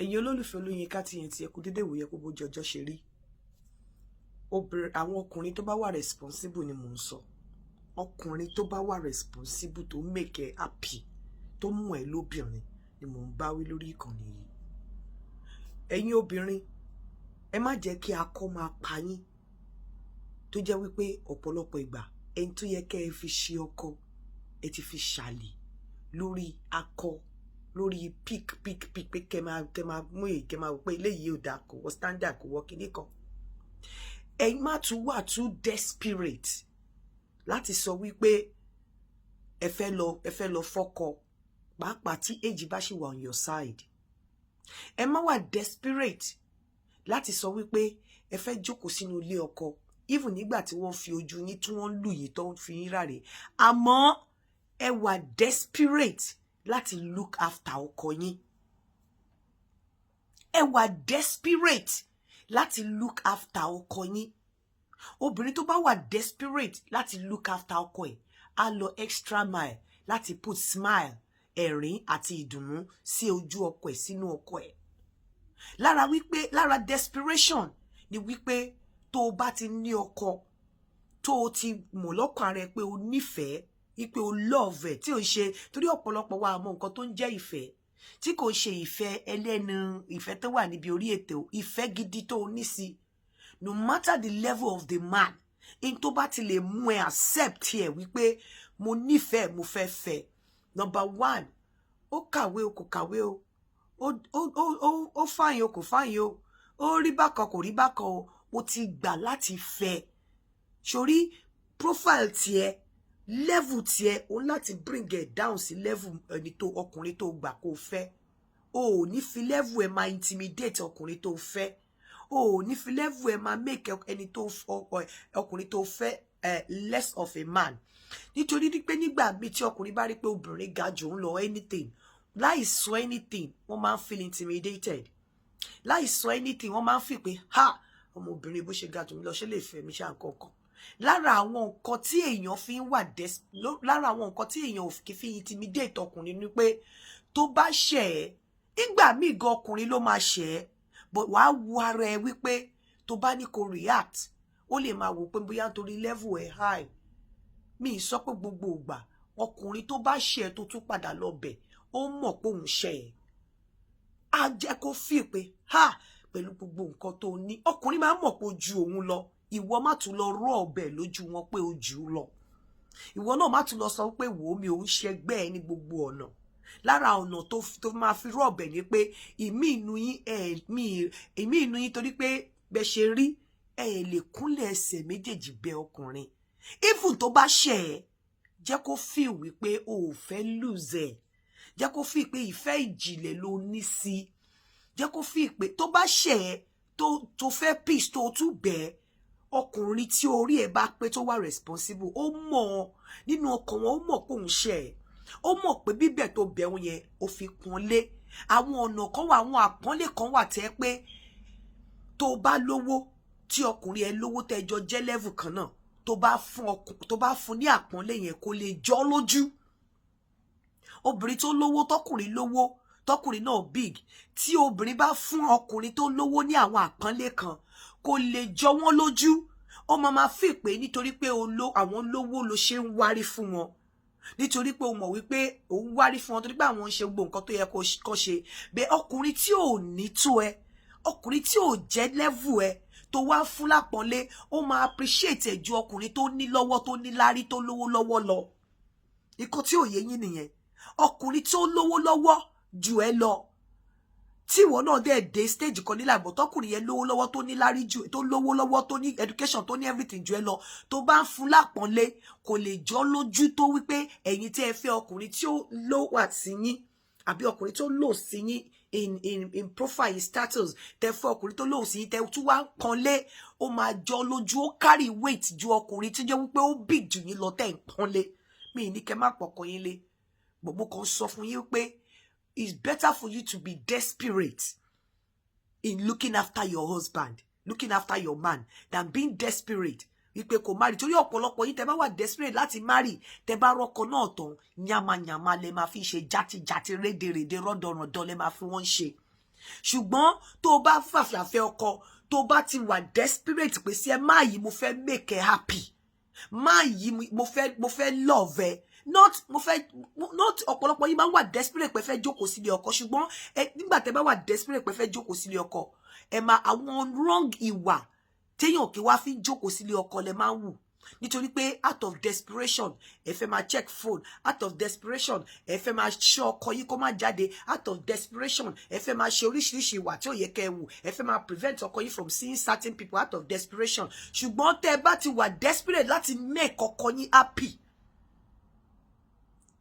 Ẹ̀yin olólùfẹ́ Olóyinka TNT, ẹ kú dédé ìwòye, kó bójú ọjọ́ ṣe rí. Obìnrin, àwọn ọkùnrin tó bá wà responsible ni mò ń sọ. Ọkùnrin tó bá wà responsible, tó make ẹ happy, tó mú ẹ lóbìnrin ni mò ń bá wí lórí ìkànnì yìí. Ẹ̀yin obìnrin, ẹ má jẹ́ kí akọ máa pa yín, tó jẹ́ wípé ọ̀pọ̀lọpọ̀ ìgbà, ẹni tó yẹ kẹ́ ẹ fi ṣe ọkọ, ẹ ti fi ṣàlè lórí akọ, lórí pick, pick, pick, pé kẹ́ máa mú èyí, kẹ́ máa wò pé eléyìí ò dáa, kò wọ standard, kò wọ kinní kan. Ẹ̀yin má tún wà too desperate láti sọ wípé ẹ fẹ́ lọ fọ́kọ, pàápàá tí age bá ṣì wà on your side. Ẹ má wà desperate láti sọ wípé ẹ fẹ́ jókòó sínú ilé ọkọ, even nígbà tí wọ́n fi ojú yín, tí wọ́n lù yín, tó ń fi yín ráre. Àmọ́ ẹ wà desperate láti look after ọkọ yín. Ẹ wà desperate láti look after ọkọ yín. Obìnrin tó bá wà desperate láti look after ọkọ ẹ̀, á lọ extra mile láti put smile, ẹ̀rín àti ìdùnnú sí ojú ọkọ ẹ̀, sínú ọkọ ẹ̀. Lára wípé lára desperation ni wípé tó o bá ti ní ọkọ, tó o ti mọ̀ lọ́kàn ara ẹ pé o nífẹ̀ẹ́, wípé o love ẹ̀, tí o ṣe torí ọ̀pọ̀lọpọ̀ wa mọ̀ nǹkan tó ń jẹ́ ìfẹ́, tí kò ṣe ìfẹ́ ẹlẹ́nu, ìfẹ́ tó wà níbi orí ètò, ìfẹ́ gidi tó o ní sí. No matter the level of the man in, tó bá ti lè mú ẹ accept ẹ wípé mo nífẹ̀ẹ́, mo fẹ́ fẹ́, number one, ó kàwé o, kò kàwé o, ó fine o, kò fine o, ó rí bákan, kò rí bákan o, mo ti gbà láti fẹ́. Sórí profile tiẹ̀, level tiẹ̀, o láti bring it down sí level ẹni tó, ọkùnrin tó gbà kó fẹ́. O ò ní fi level ẹ máa intimidate ọkùnrin tó fẹ́. O ò ní fi level ẹ máa make ẹni tó, ọkùnrin tó fẹ́ less of a man, nítorí pé nígbà míì tí ọkùnrin bá rí pé obìnrin ga jù ń lọ anything, láì sọ anything, wọ́n máa ń feel intimidated. Láì sọ anything, wọ́n máa ń feel pé, "Ha, ọmọbìnrin bó ṣe ga jù mí lọ, ṣe lè fẹ́ mi ṣá?" Nǹkan kan lára àwọn nǹkan tí èèyàn fi ń wà, lára àwọn nǹkan tí èèyàn kì í fi intimidate ọkùnrin ni pé tó bá ṣẹ̀ ẹ́, nígbà míì gan, ọkùnrin ló máa ṣẹ̀ ẹ́, but wàá wo ara ẹ wípé tó bá ní kó react, ó lè máa wò pé bóyá nítorí level ẹ̀ high. Mi ì sọ pé gbogbo ìgbà. Ọkùnrin tó bá ṣẹ̀ ẹ́, tó tún padà lọ bẹ̀, ó mọ̀ pé òun ṣẹ̀ ẹ́, á jẹ́ kó feel pé, ha, pẹ̀lú gbogbo nǹkan tó ní, ọkùnrin máa ń mọ̀ pé ó ju òun lọ. Ìwọ má tún lọ rọ́ ọbẹ̀ lójú wọn pé ó jù ú lọ. Ìwọ náà má tún lọ sọ pé, "Wò ó, mi ò ń ṣẹgbẹ́ ẹ ní gbogbo ọ̀nà." Lára ọ̀nà tó máa fi rọ́ ọbẹ̀ ni pé ìmí inú yín ẹ̀ ìmí inú yín, torí pé bẹ ṣe rí ẹ lè kúnlẹ̀ ẹsẹ̀ méjèèjì bẹ ọkùnrin, even tó bá ṣẹ̀ ẹ́. Jẹ́ kó feel wípé o ò fẹ́ lose ẹ̀. Jẹ́ kó feel pé ìfẹ́ ìjìnlẹ̀ ló ní sí. Jẹ́ kó feel pé tó bá ṣẹ̀ ẹ́, tó fẹ́ peace, tó tún bẹ́ẹ̀. Ọkùnrin tí orí ẹ̀ bá pé, tó wà responsible, ó mọ̀ nínú ọkàn wọn, ó mọ̀ pé òun ṣẹ̀ ẹ́, ó mọ̀ pé bíbẹ̀ tó bẹ̀ òun yẹn, ó fi pọ́n lé. Àwọn ọ̀nà kan wà, àwọn àpọ́nlé kan wà tẹ́ pé tó bá lówó, tí ọkùnrin ẹ lówó, tẹ́jọ jẹ́ level kan náà, tó bá fún ní àpọ́nlé yẹn, kó lè jọ́ lójú. Obìnrin tó lówó, tọkùnrin lówó, tọkùnrin náà big, tí obìnrin bá fún ọkùnrin tó lówó ní àwọn àpọ́nlé kan, kò lè jọ wọ́n lójú. Ó máa fi pé nítorí pé àwọn lówó ló ṣe ń wárí fún wọn, nítorí pé o mọ̀ wípé òun wárí fún wọn, torí pé àwọn ń ṣe gbogbo nǹkan tó yẹ kó ṣe bẹ́ẹ̀. Ọkùnrin tí ò ní tó ẹ, ọkùnrin tí ò jẹ́ level ẹ, tó wá fún lápọ́nlé, ó máa appreciate ẹ̀ ju ọkùnrin tó ní lọ́wọ́, tó ní lárí, tó lówó lọ́wọ́ lọ. Ikọ̀ tí ò yé yín nìyẹn. Ọkùnrin tó lówó lọ́wọ́ ju ẹ lọ, tí ìwọ náà dẹ̀ dé stage kan nílà ìbọ̀, tọkùnrin yẹn lówó lọ́wọ́, tó ní lárí jù, tó lówó lọ́wọ́, tó ní education, tó ní everything ju ẹ lọ, tó bá ń fún lápọ́nlé, kò lè jọ lójú tó wípé ẹ̀yin tí ẹ fẹ́ ọkùnrin tí ó ló wà sí yín, àbí ọkùnrin tó lò sí yín in profile, status, tẹ fẹ́ ọkùnrin tó lò sí yín, tẹ tún wá ń pọ́nlé, ó máa jọ lójú, ó carry weight ju ọkùnrin tí jẹ́ wípé ó big jù yín lọ tẹ̀ ń pọ́nlé. Mi ní kẹ́ má pọkàn yín lé gbogbo kan, sọ fún yín pé it's better for you to be desperate in looking after your husband, looking after your man, than being desperate wípé kò marry. Torí ọ̀pọ̀lọpọ̀ yín, tẹ́ bá wà desperate láti marry, tẹ́ bá rọ́kọ náà tán, yamayama lẹ máa fi ṣe, játijàti, rédèrèdè, rọ́dọ̀rọ̀dọ̀ lẹ máa fi wọ́n ṣe. Ṣùgbọ́n tó o bá fàfàfẹ́ ọkọ, tó o bá ti wà desperate pé sí ẹ máa yìí, mo fẹ́ make ẹ happy, máa yìí, mo fẹ́ love ẹ, not mo fẹ́ not. Ọ̀pọ̀lọpọ̀ yìí máa ń wà desperate pé fẹ́ jókòó sílé ọkọ, ṣùgbọ́n ẹ nígbà tẹ́ bá wà desperate pé fẹ́ jókòó sílé ọkọ, ẹ máa àwọn wrong ìwà téèyàn kí wá fi jókòó sílé ọkọ lẹ máa ń wù, nítorí pé out of desperation, ẹ fẹ́ máa check phone. Out of desperation, ẹ fẹ́ máa ṣọ́ ọkọ yín kó má jáde. Out of desperation, ẹ fẹ́ máa ṣe oríṣiríṣi ìwà tí ò yẹ kẹ́ ẹ wù. Ẹ fẹ́ máa prevent ọkọ yín from seeing certain people out of desperation. Ṣùgbọ́n tẹ́ ẹ bá ti wà desperate láti make ọkọ yín happy,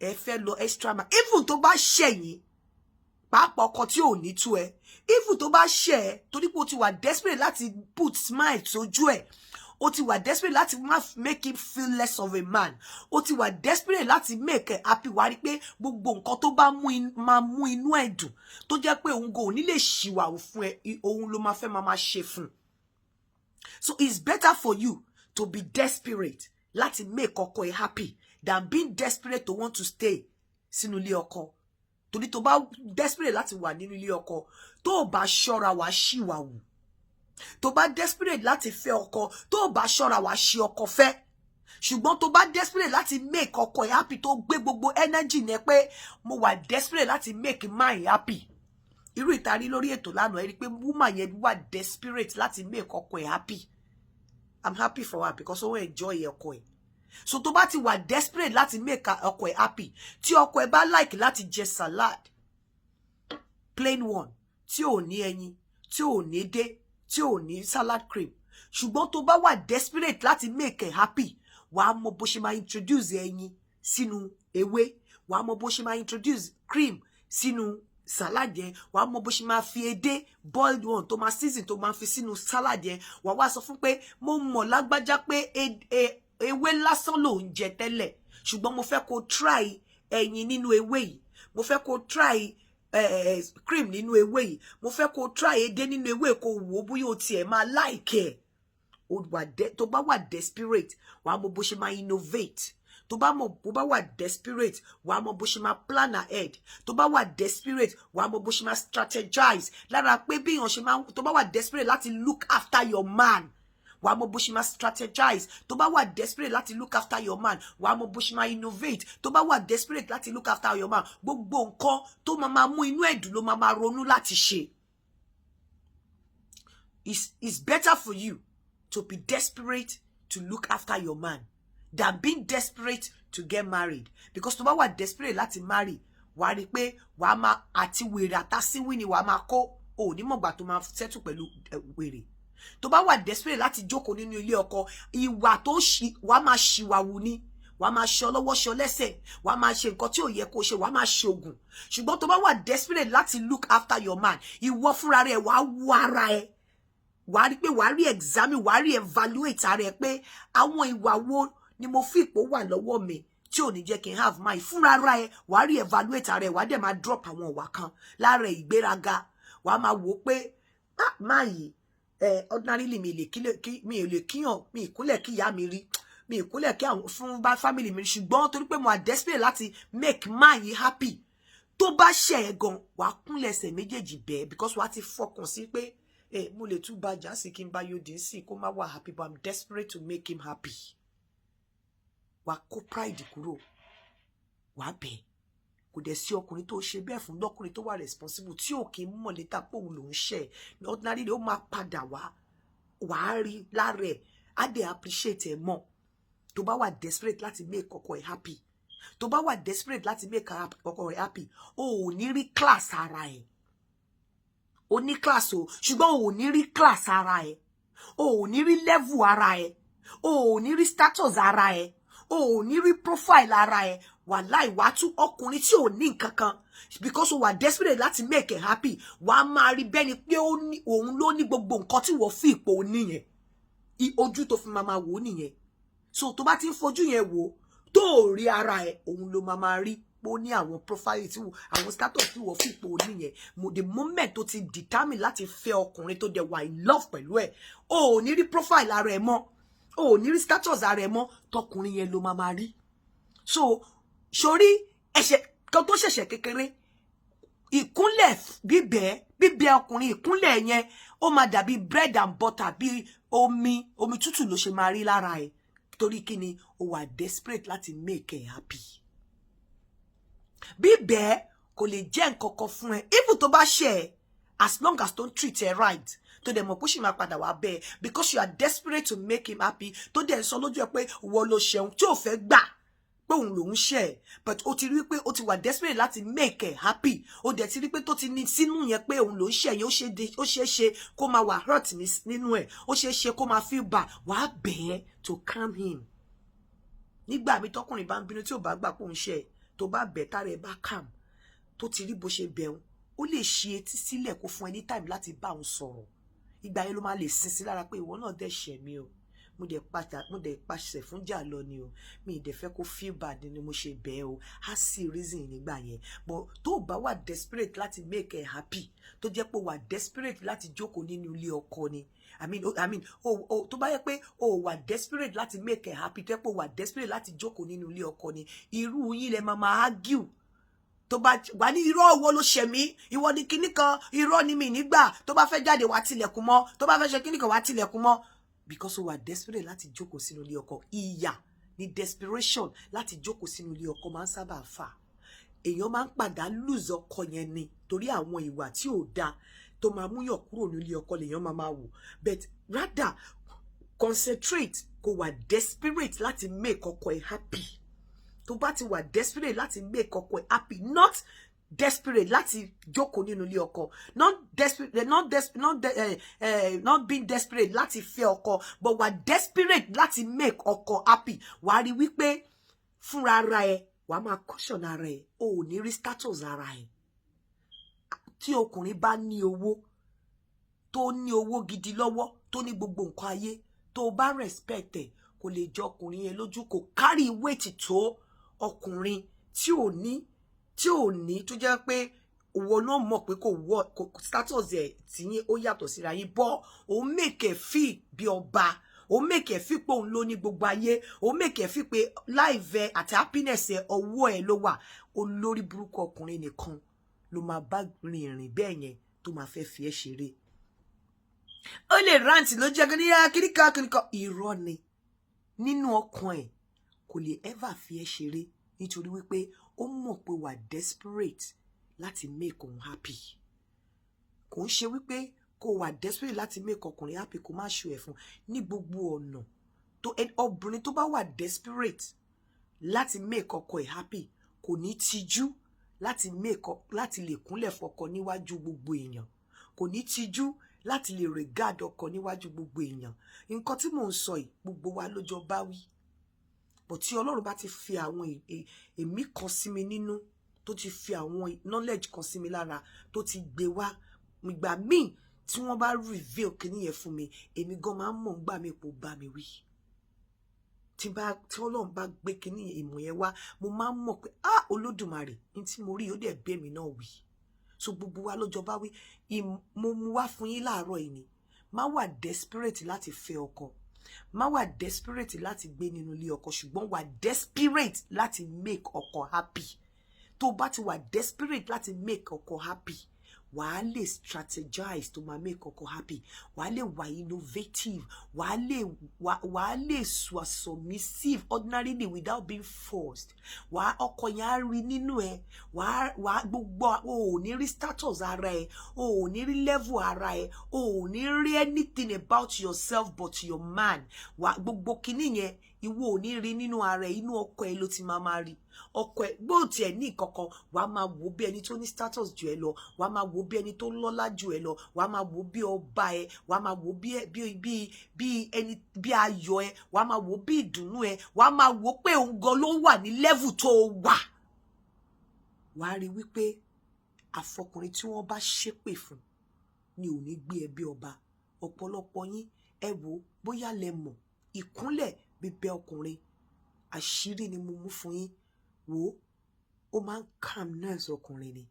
ẹ fẹ́ lọ extra mile, even tó bá ṣẹ̀yìn, pàápàá ọkọ tí ò ní tú ẹ, even tó bá ṣẹ̀ ẹ́, torí pé o ti wà desperate láti put smile sójú ẹ̀, o ti wà desperate láti má make him feel less of a man, o ti wà desperate láti make ẹ happy, wá rí pé gbogbo nǹkan tó bá mú máa mú inú ẹ̀ dùn, tó jẹ́ pé òun kò ní lè ṣìwà fún ẹ, òun ló máa fẹ́ máa ṣe fún. So it's better for you to be desperate láti make ọkọ ẹ happy than being desperate to want to stay sínú ilé ọkọ, torí tó bá desperate láti wà nínú ilé ọkọ, tó o bá ṣọ́ra, wàá ṣìwà wù. Tó bá desperate láti fẹ́ ọkọ, tó o bá ṣọ́ra, wàá ṣì ọkọ fẹ́. Ṣùgbọ́n tó bá desperate láti make ọkọ ẹ̀ happy, tó gbé gbogbo energy yẹn pé mo wà desperate láti make mine happy, irú ìtarí lórí ètò lánàá, ẹ rí i pé woman yẹn wà desperate láti make ọkọ ẹ̀ happy. I'm happy for her because ó enjoy ọkọ ẹ̀. So tó bá ti wà desperate láti make ọkọ ẹ̀ happy, tí ọkọ ẹ̀ bá like láti jẹ salad, plain one, tí ò ní ẹyin, tí ò ní dé, tí ò ní salad cream, ṣùgbọ́n tó bá wà desperate láti make ẹ̀ happy, wàá mọ bó ṣe máa introduce ẹyin sínú ewé, wàá mọ bó ṣe máa introduce cream sínú salad yẹn, wàá mọ bó ṣe máa fi edé, boiled one, tó máa season, tó máa fi sínú salad yẹn. Wàá wá sọ fún pé mo mọ̀ lágbájá pé ewé lásán ló ń jẹ tẹ́lẹ̀, ṣùgbọ́n mo fẹ́ kó try ẹyin nínú ewé yìí, mo fẹ́ kó try cream nínú ewé yìí, mo fẹ́ kó try edé nínú ewé, kó wò ó bóyá o tiẹ̀ máa like ẹ̀. Tó bá wà desperate, wàá mọ bó ṣe máa innovate. Tó bá mọ bó bá wà desperate, wàá mọ bó ṣe máa plan ahead. Tó bá wà desperate, wàá mọ bó ṣe máa strategize lára pé bí èèyàn ṣe máa. Tó bá wà desperate láti look after your man, wàá mọ bó ṣe máa strategize. Tó bá wà desperate láti look after your man, wàá mọ bó ṣe máa innovate. Tó bá wà desperate láti look after your man, gbogbo nǹkan tó máa máa mú inú ẹ̀dùn ló máa máa ronú láti ṣe. It's better for you to be desperate to look after your man than being desperate to get married, because tó bá wà desperate láti marry, wàá rí i pé wàá máa àti wèrè àtàsíwì ni wàá máa kó, ò ní mọ̀gbà tó máa settle pẹ̀lú wèrè. Tó bá wà desperate láti jókòó nínú ilé ọkọ, ìwà tó ṣì wàá máa ṣìwàwù ni, wàá máa ṣe ọlọ́wọ́ ṣe ọlẹ́sẹ̀, wàá máa ṣe nǹkan tí ò yẹ kó ṣe, wàá máa ṣe ògùn. Ṣùgbọ́n tó bá wà desperate láti look after your man, ìwọ fúnra rẹ̀ wàá wú ara ẹ̀, wàá rí pé wàá rí examine, wàá rí evaluate ara ẹ pé àwọn ìwà wo ni mo fi ipò wà lọ́wọ́ mi tí ò ní jẹ́ kí n have my fúnra ara ẹ. Wàá rí evaluate ara ẹ, wàá dẹ̀ máa drop àwọn ìwà kan lára ìgbéraga. Wàá máa wò ó pé, ah, máa yìí ẹ, ordinarily mi lè kíyàn, mi ìkúnlẹ̀ kí ìyá mi rí, mi ìkúnlẹ̀ kí àwọn fún bá family mi rí, ṣùgbọ́n torí pé mo are desperate láti make man yìí happy, tó bá ṣẹ̀ ẹ́ gan, wàá kúnlẹ̀ ẹsẹ̀ méjèèjì bẹ́ẹ̀, because wàá ti fọkàn sí pé ẹ mo lè tún bá jà sí kí n bá yóò dín sí kó má wà happy, but I'm desperate to make him happy. Wàá kó pride kúrò, wàá bẹ́ẹ̀. Kò dẹ̀ sí ọkùnrin tó ṣe bẹ́ẹ̀ fún lọ́kùnrin tó wà responsible tí ò kí ń mọ̀ létà pé òun lòún ṣẹ̀. Ordinarily, ó máa padà wá, wàá rí lára ẹ̀, á dẹ̀ appreciate ẹ̀ mọ́. Tó bá wà desperate láti make ọkọ ẹ̀ happy, tó bá wà desperate láti make ọkọ ẹ̀ happy, o ò ní rí class ara ẹ̀. O ní class o, ṣùgbọ́n o ò ní rí class ara ẹ̀, o ò ní rí level ara ẹ̀, o ò ní rí status ara ẹ̀, o ò ní rí profile ara ẹ̀. Wàláì, wàá tún ọkùnrin tí ò ní nǹkan kan, because o wà desperate láti make ẹ̀ happy, wàá máa rí bẹ́ni pé òun ló ní gbogbo nǹkan tí wọ́n fi ipò níyẹn. Ojú tó fi máa máa wò ó nìyẹn. So tó bá ti ń fojú yẹn wò, tó ò rí ara ẹ̀, òun ló máa máa rí pé ó ní àwọn profile tí àwọn status tí wọ́n fi ipò níyẹn. The moment tó ti determine láti fẹ́ ọkùnrin, tó dẹ̀ wà in love pẹ̀lú ẹ̀, o ò ní rí profile ara ẹ̀ mọ́, o ò ní rí status ara ẹ̀ mọ́, tọkùnrin yẹn ló máa máa rí. So sórí ẹ̀ṣẹ̀ kan tó ṣẹ̀ṣẹ̀ kékeré, Ìkúnlẹ̀ bíbẹ̀, bíbẹ̀ ọkùnrin, ìkúnlẹ̀ yẹn, ó máa dàbí bread and butter, bí omi, omi tútù ló ṣe máa rí lára ẹ̀. Torí kí ni? O wà desperate láti make ẹ happy. Bíbẹ̀ kò lè jẹ́ nǹkan kan fún ẹ, even tó bá ṣe ẹ, as long as tó ń treat ẹ right, tó dẹ̀ mọ̀ pé ó sì máa padà wá bẹ́ẹ̀, because you are desperate to make him happy. Tó dẹ̀ ń sọ lójú ẹ pé ìwọ ló ṣẹun, tí ò fẹ́ gbà pé òun lòún ṣe ẹ, but ó ti rí pé ó ti wà desperate láti make ẹ happy. Ó dẹ̀ ti rí pé tó ti ní sínú yẹn pé òun lòún ṣe yẹn, ó ṣe é ṣe kó máa wà hurt nínú ẹ, ó ṣe é ṣe kó máa feel bad. Wàá bẹ̀ẹ́ to calm him. Nígbà mi, tọkùnrin bá ń bínú, tí ò bá gbà pé òun ṣe ẹ, tó bá bẹ̀, tára ẹ bá calm, tó ti rí bó ṣe bẹ̀rùn, ó lè ṣe etí sílẹ̀ kó fún ẹ ní time láti bá òun sọ̀rọ̀. Ìgbà yẹn ló máa lè sin sí lára pé ìwọ náà dẹ̀ ṣẹ̀ mí o, mo dẹ̀ pàṣẹ fún jà lọ ni o, mi ì dẹ̀ fẹ́ kó feel bad ni mo ṣe bẹ́ẹ̀ o. Á sì reason nígbà yẹn. But tó o bá wà desperate láti make ẹ happy, tó jẹ́ pé o wà desperate láti jókòó nínú ilé ọkọ ni, I mean o tó bá yẹ pé o wà desperate láti make ẹ happy, tó yẹ pé o wà desperate láti jókòó nínú ilé ọkọ ni, irú yín lẹ máa máa argue. Tó bá wà ní irọ́, ìwọ ló ṣẹ̀ mí, ìwọ ní kinní kan, irọ́ ni, mi nígbà tó bá fẹ́ jáde, wá tilẹ̀kùn mọ́, tó bá fẹ́ ṣe kinní kan, wá tilẹ̀kùn mọ́, because o wà desperate láti jókòó sínú ilé ọkọ. Ìyà ní desperation láti jókòó sínú ilé ọkọ máa ń sábà fà. Èèyàn máa ń padà lose ọkọ yẹn ni, torí àwọn ìwà tí ò dáa tó máa múyàn kúrò nílé ọkọ lèèyàn máa máa wò. But rather concentrate kó wà desperate láti make ọkọ ẹ happy. Tó bá ti wà desperate láti make ọkọ ẹ happy, not desperate láti jókòó nínú ilé ọkọ, not desperate, not desperate, not, de not being desperate láti fẹ́ ọkọ, but wà desperate láti make ọkọ happy, wàá rí wípé fúnra ara ẹ, wàá máa caution ara ẹ, o ò ní rí status ara ẹ. Tí ọkùnrin bá ní owó, tó ní owó gidi lọ́wọ́, tó ní gbogbo nǹkan ayé, tó bá respect ẹ, kò lè jọ ọkùnrin yẹn lójú, kò carry weight tó ọkùnrin tí ò ní, tó jẹ́ pé òwò náà mọ̀ pé kò wọ status ẹ̀ tìyín, ó yàtọ̀ síra yín, bọ́ òun make ẹ̀ feel bí ọba, òun make ẹ̀ feel pé òun ló ní gbogbo ayé, òun make ẹ̀ feel pé life ẹ̀ àti happiness ẹ̀, ọwọ́ ẹ̀ ló wà. Olórí burúkú ọkùnrin nìkan ló máa bá rìn ìrìn bẹ́ẹ̀ yẹn, tó máa fẹ́ fi ẹ́ ṣeré. Ó lè rant ló jẹ́ kí ní kíríkà kíríkà, irọ́ ni nínú ọkàn ẹ̀, kò lè ever fi ẹ́ ṣeré, nítorí wípé ó mọ̀ pé wà desperate láti make òun happy. Kò ń ṣe wípé kó wà desperate láti make ọkùnrin happy, kó má ṣe ẹ̀ fún ní gbogbo ọ̀nà. Tó obìnrin tó bá wà desperate láti make ọkọ ẹ̀ happy, kò ní tijú láti make, láti lè kúnlẹ̀ fọkọ níwájú gbogbo èèyàn, kò ní tijú láti lè regard ọkọ níwájú gbogbo èèyàn. Nǹkan tí mò ń sọ yìí, gbogbo wa ló jọ bá wí. But tí Ọlọ́run bá ti fi àwọn èmí kan sí mi nínú, tó ti fi àwọn knowledge kan sí mi lára, tó ti gbé wá, ìgbà míì tí wọ́n bá reveal kíní yẹn fún mi, èmi gan máa ń mọ̀ ńgbà mi kò bá mi wí. Tí bá tí Ọlọ́run bá gbé kíní ìmọ̀ yẹn wá, mo máa ń mọ̀ pé, ah, Olódùmarè ní tí mo rí, ó dẹ̀ bẹ́ mi náà wí. So gbogbo wa ló jọ bá wí. Mo mú wá fún yín láàárọ̀ yìí ni: má wà desperate láti fẹ́ ọkọ, má wà desperate láti gbé nínú ilé ọkọ, ṣùgbọ́n wà desperate láti make ọkọ happy. Tó bá ti wà desperate láti make ọkọ happy, wàá lè strategize tó máa make ọkọ happy, wàá lè wà innovative, wàá lè wà submissive ordinarily without being forced. Wàá ọkọ yẹn á rí nínú ẹ, wàá gbogbo, o ò ní rí status ara ẹ, o ò ní rí level ara ẹ, o ò ní rí anything about yourself but your man. Wàá gbogbo kinní yẹn, ìwọ ò ní rí nínú ara ẹ, inú ọkọ ẹ ló ti máa máa rí. Ọkọ ẹ bó tiẹ̀ ní ìkankan, wàá máa wò bí ẹni tó ní status jù ẹ lọ, wàá máa wò bí ẹni tó lọ́lá jù ẹ lọ, wàá máa wò bí ọba ẹ, wàá máa wò bí ẹni bí ayọ̀ ẹ, wàá máa wò bí ìdùnnú ẹ, wàá máa wò pé òun gan ló wà ní level tó wà. Wàá rí wípé àfọkùnrin tí wọ́n bá ṣépè fún ni ò ní gbé ẹ bí ọba. Ọ̀pọ̀lọpọ̀ yín, ẹ wò bóyá lẹ mọ̀, ìkúnlẹ̀ bíbẹ ọkùnrin, àṣírí ni mo mú fún yín. Wò ó, ó máa ń calm nerves ọkùnrin ni,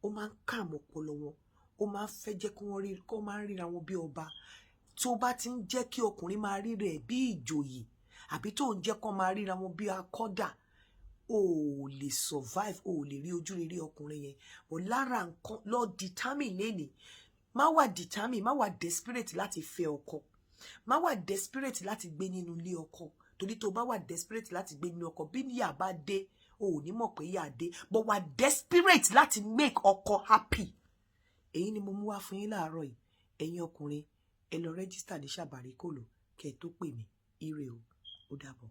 ó máa ń calm ọpọlọ wọn, ó máa ń fẹ́ jẹ́ kí wọ́n rí kó máa ń ríra wọn bí ọba. Tó bá ti ń jẹ́ kí ọkùnrin máa rí rẹ̀ bí ìjòyè, àbí tó ń jẹ́ kó máa ríra wọn bí akọ́dà, O ò lè survive, o ò lè rí ojú rere ọkùnrin yẹn. But lára nǹkan lọ determine lénìí, má wà determine, má wà desperate láti fẹ́ ọkọ, má wà desperate láti gbé nínú ilé ọkọ, torí tó bá wà desperate láti gbé nínú ọkọ, bí ìyà bá dé, o ò ní mọ̀ pé ìyà dé. But wà desperate láti make ọkọ happy. Èyí ni mo mú wá fún yín láàárọ̀ yìí. Ẹ̀yin ọkùnrin, ẹ lọ register ní Ṣàbàríkòlò kẹ́ ẹ tó pè mí. Ire o, ó dàbọ̀.